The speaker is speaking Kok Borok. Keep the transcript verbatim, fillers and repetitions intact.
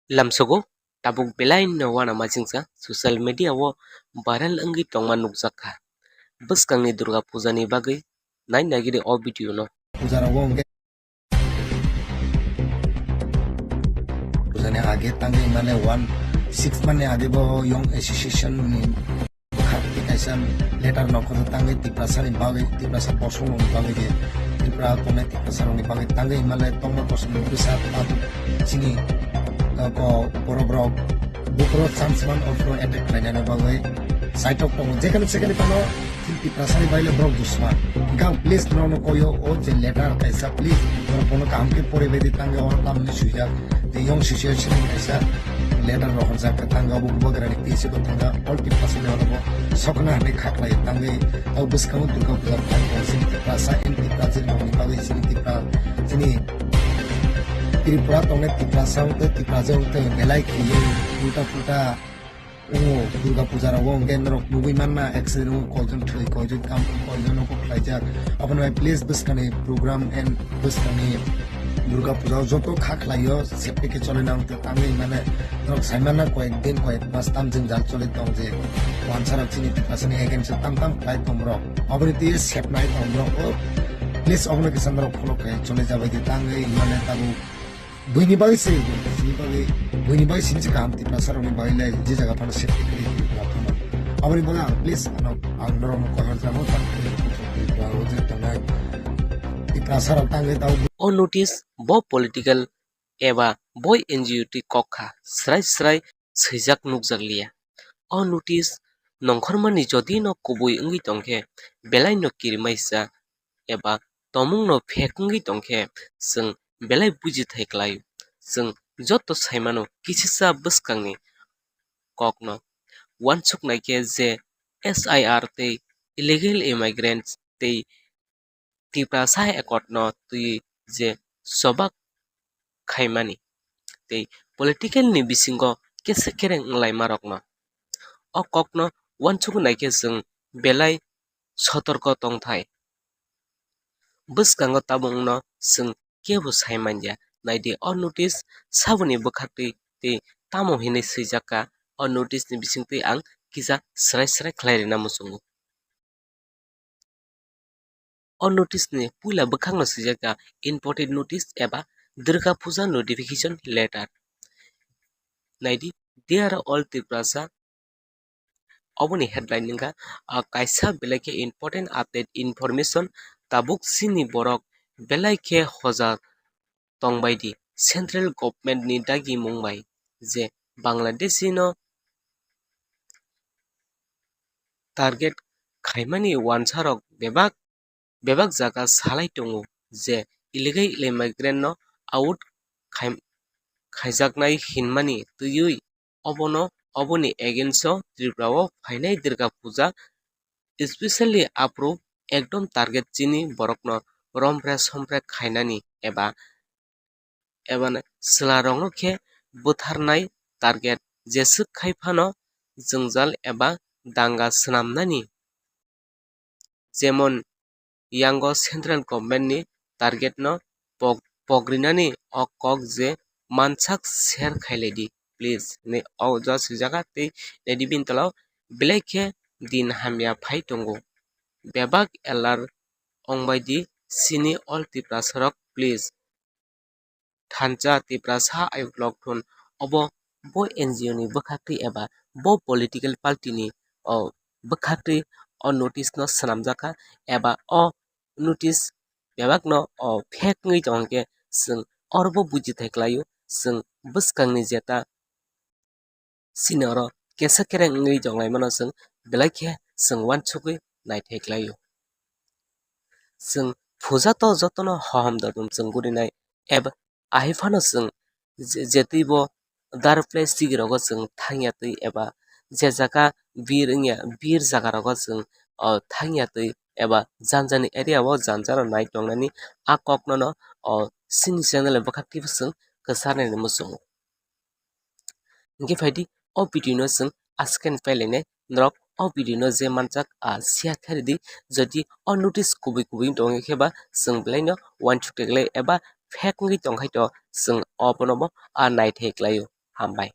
Lamsogo tabuk belai no uanama chingsa social media o viral wngwi tongma nukjak kha. Bwskangni Durga Puja ni bagwi nai nagidi o video no. Puja rogo hwnkhe puja ni age tangwi mane one six month ni age bo Young Association ni bwkha tei kaisa letter no khoroksa tangwi Tiprasa ni bagwi, Tiprasa bosong rokni bagwi je Tripura tongnai Tiprasa rokni bagwi tangwi mane tongma kosom ni bwsa tabuk chini, uh, ko borok rok buphuru chance man ofro attack khlainani bagwi saitok tongo. Jekhane sekhane phano Tiprasa ni bagwi le borok dusman. Hwnkhe ang please norokno koyo o je letter kaisa please norok bono kaham khe poribai di tangwi oro tamni swijak. Tei Young Association ni kaisa letter rohorjak khe tangwi abo bubagrani twi se bo thangkha all Tiprasa ni oro bo sokna hinwi kha khlai tangwi abo bwskango Durga Puja phai tong sini Tiprasa and Tiprasa rokni bagwi sini Tipra chini Tripura tongnai Tiprasa wngtwi Tiprasa wngtwi belai khiywi ulta pulta wngo. Durga Puja rogo hwnkhe norok nugwi manna accident wngo, koijon thwi, koijon kam, koijon nogo khlaijak. Aboni bai please bwskangni program and bwskangni Durga Puja o joto kha khlaio safety khe choli nang tangwi mane norok sai manna koyek din koyek mas tam jwngjal choli tong je wansarok chini Tiprasa ni against o tam tam khlai tong borok. Aboni twi sep nai tong borok o please obono kisa norok follow khe choli jabai di tangwi mane tabuk. Buini bagwi se, sini bagwi, buini bagwi sini se kaham Tiprasa rokni bagwi le je jaga phano safety kwrwi Tripura phano. Aboni bagwi ang please ano ang norokno koyar jamo tak Tripura o je tongnai Tiprasa rok tangwi tao. O notice bo political eba bo N G O twi kok kha, srai srai swijak nukjak liya. O notice nongkhormani jodi no kubui wngwi tongkhe belai no kirimaisa eba tomungno phek wngwi tongkhe, chwng belai buji thai khlaio. Chwng joto sai mano kisisa bwskangni kokno uansuk nai khe je S I R tei illegal immigrants tei Tiprasa Accord no twiwi je chobak khaimani tei political ni bisingo kese kereng wnglaima rokno. O kokno uansuk nai khe chwng belai sotorko tongthai. Bwskango tabukno chwng kebo sai manya. Naidi o notice saboni bwkhaktwi tei tamo hinwi swijak kha, o notice ni bisingtwi ang kisa srai srai khlai rwna muchungo. O notice ni puila bwkhakno swijak kha important notice eba Durga Puja notification letter. Naidi, Dear all Tiprasa, oboni headline wngkha, ah, kaisa belai khe important update information, tabuk chini borok belai khe hoja tongbai di central government ni dagimung bai je Bangladeshi no target khaimani wansarok bebak bebak jaga salai tongo je illegal immigrant no out khai-, khaijaknai hinmani twiwi obono, oboni against o Tripura o phainai Durga Puja specially approve ekdom target chini borokno rompre sompre khainani eba, eba chwlarokno khe butharnai target jeswk khai phano jwngjal eba danga swnamnani. Jemon yango central government ni target no pok-, pogrinani o kok je mansak share khailai di please hinwi o jaga swijak kha tei naidi bini tola o belai khe din hamya phai tongo. Bebak alert ongbai di chini all Tiprasa rok please. Thansa Tiprasa ayuk lok thun obo bo N G O ni bwkhaktwi eba bo political party ni o bwkhaktwi o notice no swnamjak kha eba o notice bebak no o fake wngwi tong khe chwng oro bo buji thai khlaio chwng bwskang ni jeta chini oro kesa kereng wngwi tonglaimano chwng belai khe chwng uansukwi naithai khlaio. Chwng puja to jotono hohom dotom chwng gurinai eba ahai phano chwng je-, jetwi bo dark place tigi rogo chwng thangya twi eba je jaga bir wngya bir jaga rogo chwng, o, thangya twi eba janjani area o janjano nai tongnani a koknono, o, chini channel ni bwkhak twibo chwng kwcharnani muchungo. Hingke phaidi o video no chwng aswk khe pailainai norok o video no je manjak, ah, share khe ridi. Jodi o notice kubui kubui tongwi khe ba chwng belai no uansuk teglai eba fake wngwi tongkhai to chwng obono bo, ah, naithai khlaio. Hambai.